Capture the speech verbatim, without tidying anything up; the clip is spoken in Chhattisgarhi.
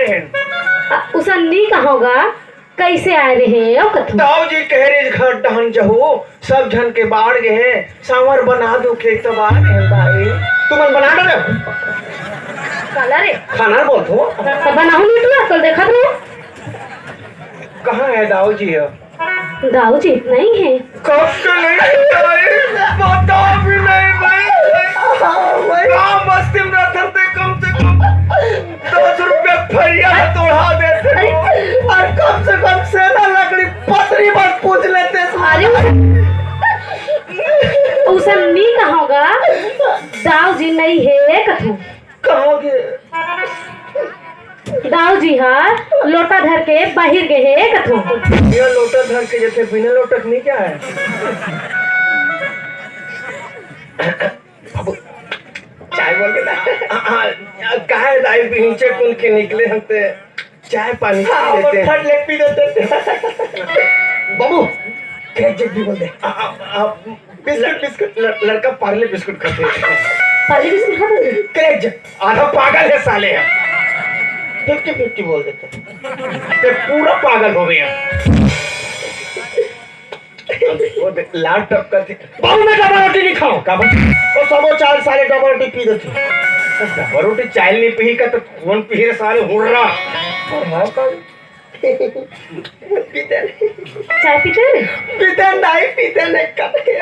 अ, उसन नी कहों गा, कइसे आय रहे ओ कथों? दाऊ जी कहे रे घर डहन जहू, सब झन के बाढ़ गे हे, सांवर बना दू खेत बाढ़ हे भाई। तुमन बना डरे हो? काला रे? खाना बोलथों। त बनाहूं नी तुला, कल देखा तू। कहाँ हे दाऊ जी हो? दाऊ जी नहीं हे। कब से नहीं बताई? पता भी नहीं भाई। हाँ भाई। गाँव बस्ती में रहथन ते कम से कम दस रुपया फरिया में तोड़ा देते। अरे। और कम से कम सेना लकड़ी पतरी बार पूछ लेते। अरे, उसन नी कहों गा, दाऊ जी नहीं हे कथों। कहाँ गे? दाऊ जी हा लोटा धर के बाहिर गे हे कथों। ये लोटा धर के जथे बिना लोटा के नहीं क्या है? बाबू, चाय बोल दे ना। हाँ, हाँ, काहे दाई बिहिंचे कुन के निकले हम ते चाय पानी पी हाँ, लेते हैं। ठंड ले पी देते हैं। बाबू, क्रैक जैक भी बोल दे। आ, आ, आ, बिस्कुट, बिस्कुट। ल-, लड़का पार्ले बिस्कुट खाते हैं। पार्ले बिस्कुट खाते हैं? क्रैक जैक, आधा पागल है साले हम। फिफ्टी फिफ्टी बोल देते हैं। ते पूरा पागल हो गया। वो देख, लाल टपका थी। बाबू, मैं डबल रोटी नहीं खाऊं। का बोल? वो सबो चार साले डबल रोटी पी देते। डबल रोटी चाय नहीं पी का तो कौन पी रे साले हुर्रा? और हाँ, कल पीते नहीं। चाय पीते नहीं? पीते नहीं, पीते नहीं, कल के